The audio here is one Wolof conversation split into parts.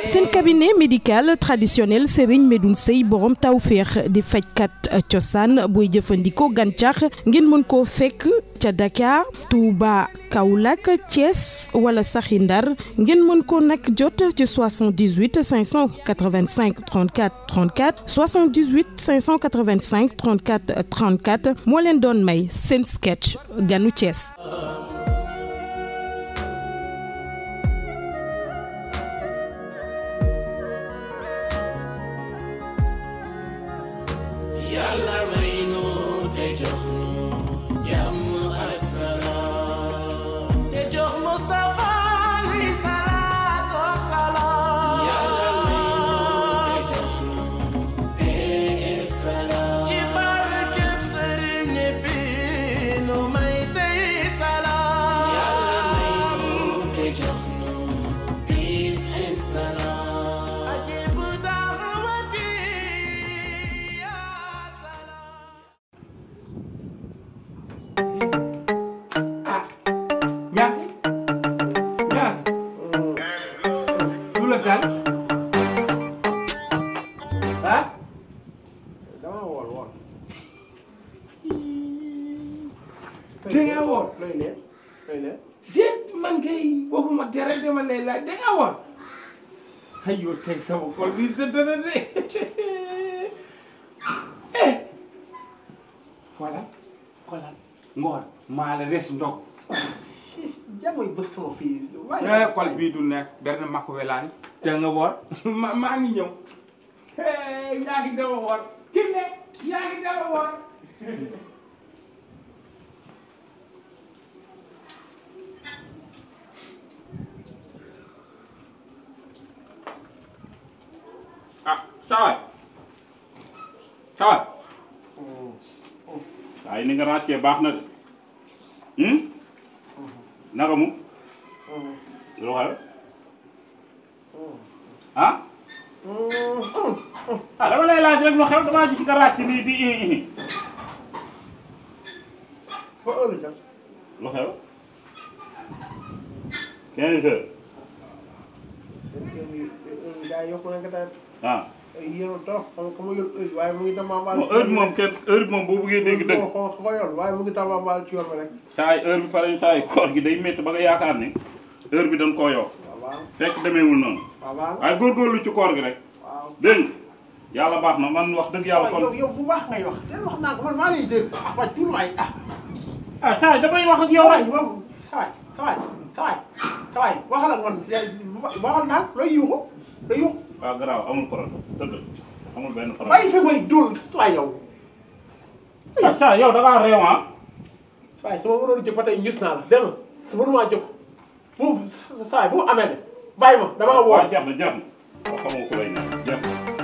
Sen cabinet médical traditionnel Serigne Medoune Sey borom tawfeex di fajkat cosaan booy jëfandikoo gàncax ngeen mën koo fekk ca Dakar Touba Kaolack Thiès wala saxi Ndar ngeen mën ko nag jot ci 78 585 34 34 78 585 34 34 moo leen doon may seen sketch Ganu Thiès. Denga woor déet man kay waxuma dara dama lay laaj denga woor aywa teg sama xol bi sa dara de voilà ngoor maa la res ndog jamoy bës sama fii xol bii du nekk benn makku welaani denga woor maa ngi ñëw yaa ngi dama woor ki ne yaa ngi dama woor Ay ni nga ràccee baax na de naka mu lu xew dama lay laaj rek lu xew dama gis nga ràcc nii di lu xew 15 heures yéen trop xam nga mu yor heure waaye mu ngi tambaambal. heure bi moom kenn heure bi moom boo bëggee dégg dëgg. ko yor waaye mu ngi tambaambal ci yoon bi rek. saa yi heure bi pare saa yi koor gi day métti ba nga yaakaar ni heure bi dañ koo yokk. waaw fekk demeewul noonu. waaw waaye góorgóorlu ci koor gi rek. waaw dégg nga yàlla baax na man wax dëgg yàlla. kon yow bu baax ngay wax den wax naa ko man maa lay dégg fa tuuru ay saa yi damay wax ak yow rek. sawaay waxal ak man waxal naa looy yuuxu looy yuuxu. waaw garaaw amul problème dëgg amul benn problème. bàyyi fi may dóor sawaay yow. saa yow da ngaa réew sawaay sama mënoon jóg ba tey gis naa la dégg nga su mënumaa jóg bu sawaay bu mu amee ne bàyyi ma damaa woo. waaw jeex na xamoo ko lay ñaan jeex na.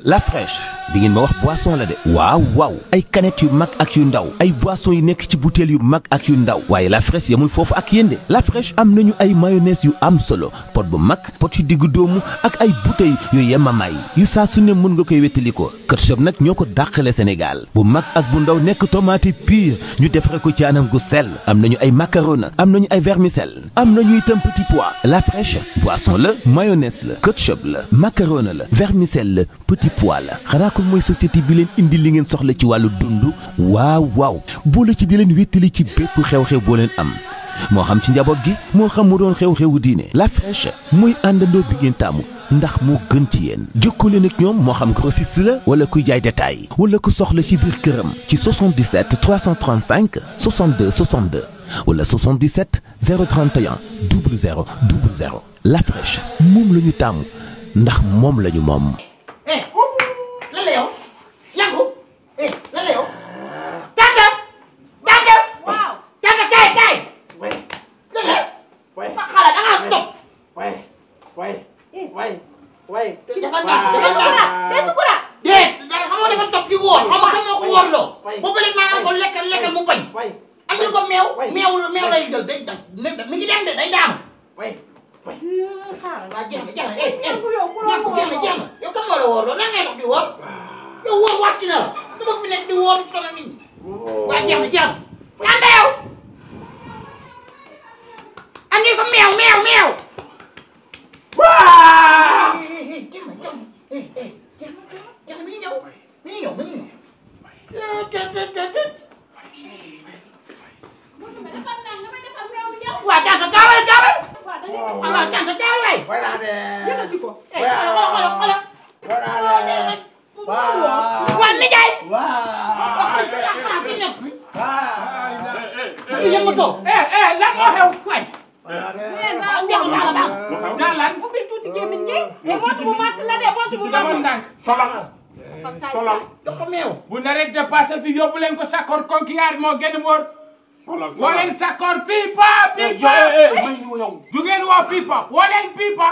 La fraîche di ngeen ma wax boisson la de waaw waaw ay canettes yu mag ak yu ndaw ay boissons yu nekk ci bouteille yu mag ak yu ndaw waaye la fraîche yamul foofu ak yéen de la fraîche am nañu ay mayonnaise yu am solo pot bu mag pot yu diggu doomu ak ay bouteilles yu yemamaay yu saa su ne mën nga koy wettali ko ketchup nag ñoo ko dàqale Sénégal bu mag ak bu ndaw nekk tomate pure ñu defare ko ci anam gu sell am nañu ay macaroni am nañu ay vermicelle am nañu itam petit pois la fraîche boisson la mayonnaise la ketchup la macaroni la vermicelle la petit pois la xanaa ko mooy société bi leen indi li ngeen soxla ci wàllu dund waaw waaw boole ci di leen wéttali ci bépp xew-xew boo leen am moo xam ci njaboot gi moo xam mu doon xew-xewu diine la fraîche muy àndandoo bi ngeen taamu ndax moo gën ci yéen jokkoo leen ak ñoom moo xam grossiste la wala kuy jaay détail wala ku soxla ci biir këram ci 77 335 62 62 wala 77 031 00 00 la fraîche moom la ñu taamu ndax moom la ñu moom. lan la yow Niankou lan la yow tata waaw tata kaay lan la ma xala da ngaa sob dafa ñàkk sukura déet xam nga dafa sob di wóor xam nga kan moo ko wóorloo boobu léegi maa ngi ko lekkal mu bañ am na ko meew lay jël day mi ngi dem de day daanu waaw jeex na jeex na yow kan moo la wóor loolu lan ngay dox di wóor yow wóor wàcc na la dama fi nekk di wóor ci sama nit ñi waaw jeex na anda yow andi ko meew waaw jeex na mi ngi ñëw waaw tante gaawal waaw tante gaawal waay yëkkati ko xoolal waaw nijaay xanaa ki nekk fi yëngatoo lan moo xew waay lan bu bi tuuti gémmiñ gi mootu bu matt la de mootu bu matt ndànk solal jox ko meew bu naree dépassé fi yóbbu leen ko sakkoor konkiyaar moo gën a wóor woo leen sakkoor pipa du ngeen woo pipa woo leen pipa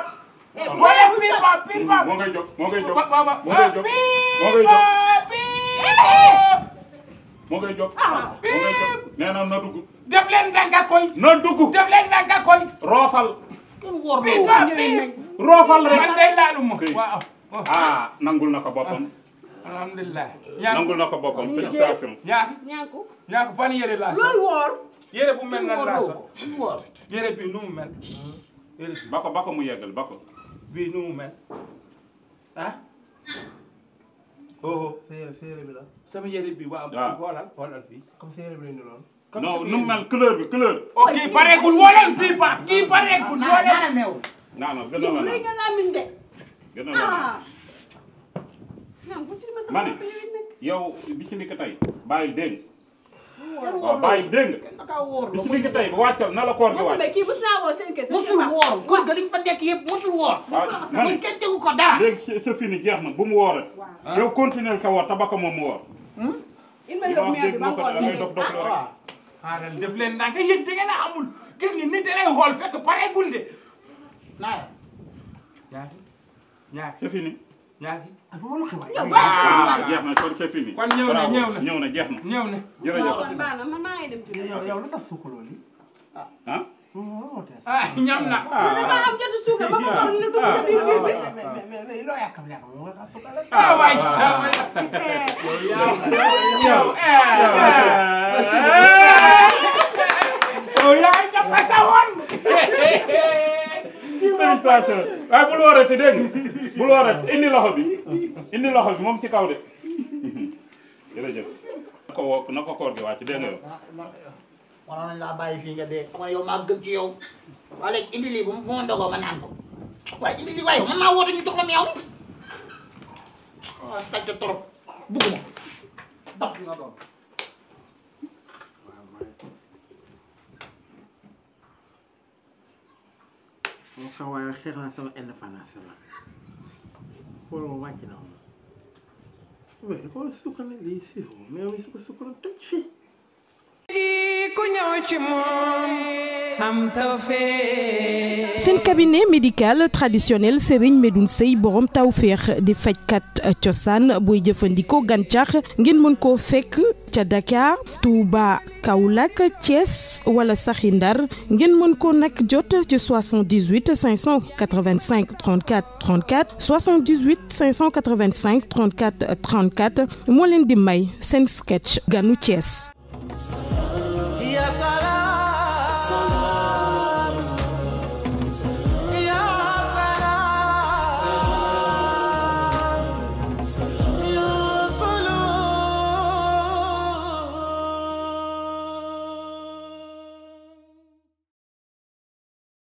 moo ngay jóg nee na na dugg def leen ndànk koy roofal roofal rek man day laalu ma waaw nangul na ko boppam alhamdulilah nangul na ko boppam félicitation Niankou ban yére laa looy woor yére bu mel nan laa sol yére bi nu mu mel yére bi ba ko mu yeggal ba ko bii nu mu mel séeréer bi la. sama yére bi waaw xoolal fii comme séeréer bi la ñu lool. non nu mu mel couleur bi couleur. kii pareegul woo leen bii Pape kii pareegul woo leen meew non gën a la rëy nga làmmiñ de gën a la ma ne yow bis ni ko tey bàyyil dégg waaw bàyyil dégg bis ni ko tey wàccal na la koor gi wàcc. kii mos naa woo seen kese mosul woor kër ga liñ fa nekk yëpp mosul woor man kenn tegu ko dara léegi c'est fini jeex na bu mu woor rek yow continuer sa woor tabaka moom mu woor il ma yóbbu meer bi ba da ngay dof rek xaaral def leen ndànk yéen da ngeen a amul gis nga nit da lay xool fekk pareegul de ñaaki c'est fini ñaaki jeex na kon c'est fini kon ñëw na jeex na jërëjëf baax na man maa ngi dem ci yow lu tax suukaloo lii. ñam na dama am jotu suukar ba ma war na dugg sa biir biir bi mais loo yàqam moo tax suukal la. waay yow yaa dafa sa woon félicitation waaye bul woorati dégg bul woorati indi loxo bi moom ci kaw de jërëjëf na ko koor gi wàcc dégg nga yow wala nañ laa bàyyi fii nga dee xam nga yow maa gën ci yow waa léegi indi lii bu ma ndogoo ma naan ko waaye indi lii waaye man maa woote ñu jox la meew waaw salte trop bugg na dox bi nga doon moom sax waaye xeex naa sama indépendance la xool ma wàcc na ma mais xool suukar ne lii si mais mi suukar tëj fii seen cabinet médical traditionnel Serigne Medoune Seye borom tawféex di fajkat cosaan booy jëfandikoo gàncax ngeen mën koo fekk ca Dakar Touba Kaolack Thiès wala saxi Ndar ngeen mën ko nag jot ci 78 585 34 34 78 585 34 34 moo leen di may seen sketch Ganu Thiès. Ya salam